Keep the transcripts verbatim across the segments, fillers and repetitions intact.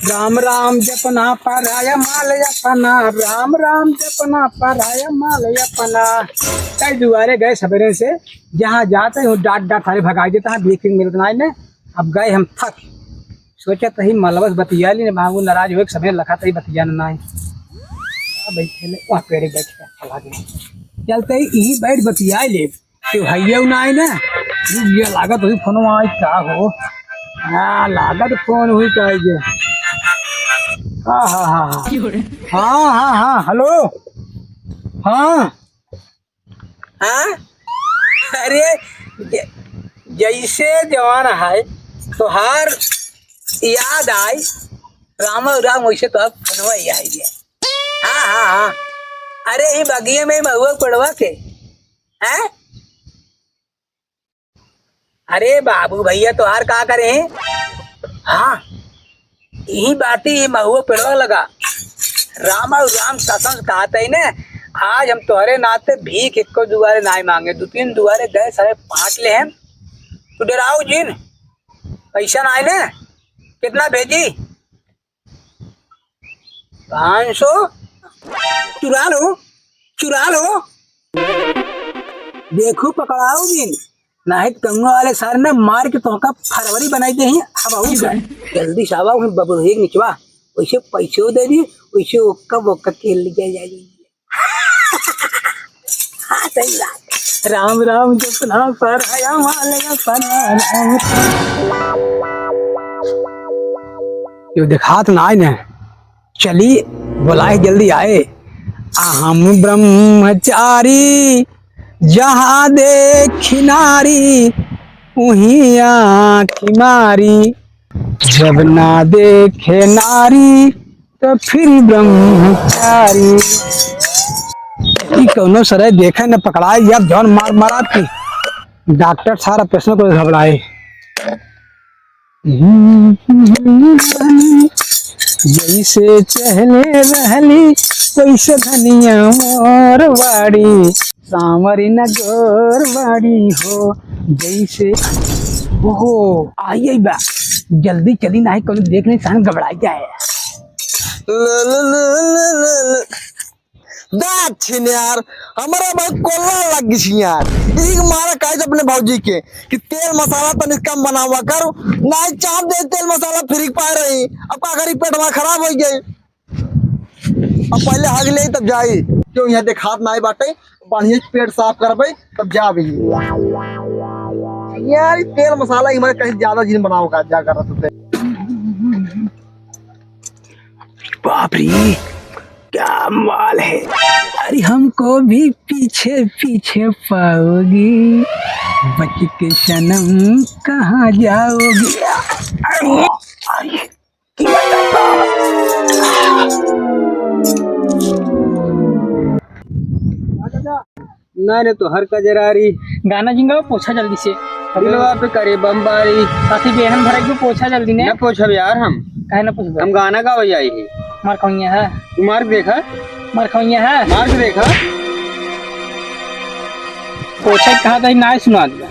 राम राम जपना पराया माल अपना, राम राम जपना पराया माल अपना। कई दुआरे गए सबेरे से, जहाँ जाते हो डांट डांट सारे भगाई देता है, भीख मिलत नाई ने। अब गए हम थक, सोचत ही मलबस बतिया ली ने, बाबू नाराज हो, एक समय लखा तही बतिया नाई। आ बैठे ले, वहाँ पेड़े बैठ के अच्छा लागे। चलते ही यहीं बैठ बतिया ले। तो भैया ना आए ना, रुक गया, लागत हुई फोन आई का हो। हाँ, लागत फोन हुई का आई जे। हाँ, हाँ, हाँ, हाँ। हाँ, हाँ, हाँ, हेलो। हाँ। हाँ? अरे, ज-, जैसे जवान है, तोहार याद आई, राम राम, वैसे तो अब फोनवा ही आई गया। हाँ, हाँ, हाँ। अरे, ई बगिया में महुआ पड़वा के, हैं? अरे बाबू भैया तोहार का करे हैं? हाँ, यही बात ही महुआ पेड़वा लगा। राम और राम कसम से कहत ही ने, आज हम तोहरे नाते भीख एको दुआरे नाई मांगे, दो तीन दुआरे गए सारे पाट ले हम। तू डराओ जिन, पैसा नाई ने, कितना भेजी? पाँच सौ? चुरा लो, चुरा लो। देखो पकड़ाओ जिन, नाहीं तो गंगा वाले सारे ना मार के तोहका फरवरी बनाई दे ही। अब आऊ का? जल्दी से आवा, वहीं बबुल एक निचवा, वैसे पैसे दे दी, वैसे ओक्का बोक्का के ले जाए जाए। हाँ, सही बात। राम राम जपना पराया माल अपना, राम। यो देखात ना आए ने, चली बोलाए जल्दी आए। अहम ब्रह्मचारी जहाँ देखी नारी, उहीं आँखी मारी, जब ना देखे नारी, तो फिर ब्रह्मचारी। ई कौनो सरे देखे न पकड़ाए, जब जौन मार मारा थी, डॉक्टर सारा पेशेंट को घबराए। जैसे चहले रहली, वैसे धनिया मोर बाड़ी, सांवरी न गोर बाड़ी हो, जैसे। ओहो, आई, आई बा, जल्दी चली, नाही कोनो देख नहीं, सान घबराई जाए। ल, ल, ल, ल, ल, ल। दाक्षिण यार, हमरा बहुत कोल्ला लग गई यार। एक मारा कहे अपने भौजी के कि तेल मसाला तनिक कम बनावा कर, नाही चाप दे तेल मसाला फ्री पाए रही। अब का करी, पेटवा खराब हो गई। अब पहले हग ले तब जाई। क्यों यहाँ देखात नाही बाटे, बढ़िया पेट साफ करबे तब जाबे। यार, ई तेल मसाला ही हमारे कहीं ज्यादा जिन बनाओ का, जा कर रहा। बाप रे, क्या माल है। अरे, हमको भी पीछे पीछे पाओगी, बच के सनम कहाँ जाओगी। अरे, अरे, ना रे, तो हर कजरारी। गाना जिंगा पोछा जल्दी से। दिलवा पे करे बमबारी। साथी बेहन भरक भी पोछा जल्दी ने। ना पोछब यार हम। काहे ना पोछब? हम गाना गावे आई ही। मार खवैया है। तू मार के देखा। मार खवैया है। मार के देखा। पोछा कहा था, ना सुना दिया।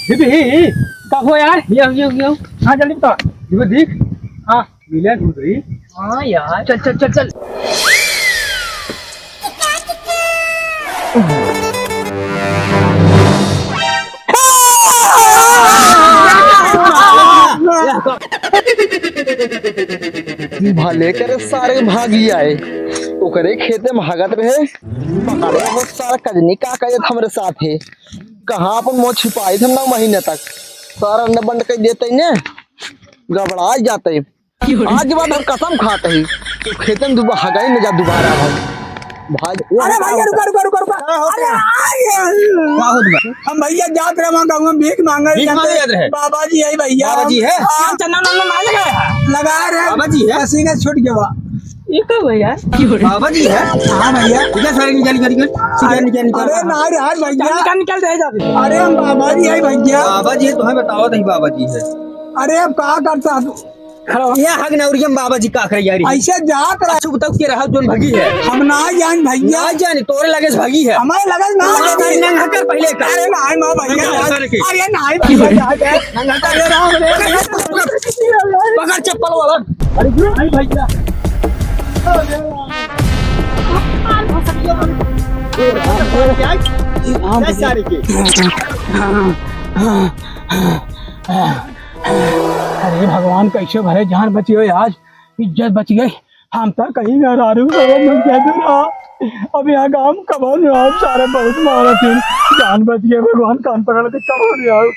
दीदी ही। का हो यार? ये, ये, ये। हाँ, जल्दी बता। ये देख। हाँ। मिले घुघरी। हाँ यार, चल, चल, चल, चल। भले करे सारे भागी आए, ओकरे खेते में हगत रहे, पकड़े हो सारा कजनी का करे हमरे साथे, कहाँ अपन मुँह छिपाई थे नौ महीने तक, सारा अंडा बंड कर देते ने, गबड़ा जाते। आज के बाद हम कसम खात ही, तो खेतन दुबा हगाई न जा दोबारा हम। भाई, अरे भैया, रुका, रुका, रुका, रुका। का होत अरे, रहे? अरे। का होत बा? हम भैया जात रहे वहाँ गाँव में भीख मांगे भीख जाते। मांगे जात रहे? बाबा जी है भैया। बाबा जी है? हाँ। चंदा उंदा ना लगा है? लगा रहे। बाबा जी है? पसीना छूट गया। ये का भैया? बाबा जी है? हाँ भैया। निकल सारे, निकल, निकल, निकल। निकल, निकल, निकल। अरे ना रे, आज भैया। निकल, निकल, निकल, जा, जा। अरे हम बाबा जी है भैया। बाबा जी है, तुम्हें बताओ नहीं बाबा जी है। अरे अब का करता तू? खड़ा हो। ये हग नौरियम बाबा जी का करे यारी। ऐसे जात रहा। अच्छा बताओ के रहा जोन भगी है। हम ना जान भैया। ना जानी तोरे लगे से भगी है। हमारे लगे ना तू लगे। नंगा कर पहले का। अरे ना, ना भैया। नंगा कर के। अरे ना भैया, जा, जा। नंगा कर। अरे राम रे। पकड़ चप्पल वाला। अरे, अरे भैया। अरे राम, अरे राम, अरे सारे के। अरे भगवान, कैसे भले जान बची हो आज, इज्जत बच गई। हम तो कहीं मेहरारू बाबा मिल गए थे ना। अब यहाँ गाँव कबो नहीं आओ, सारे बहुत मारत हैं। जान बच गए भगवान, कान पकड़ के कबो नहीं आओ।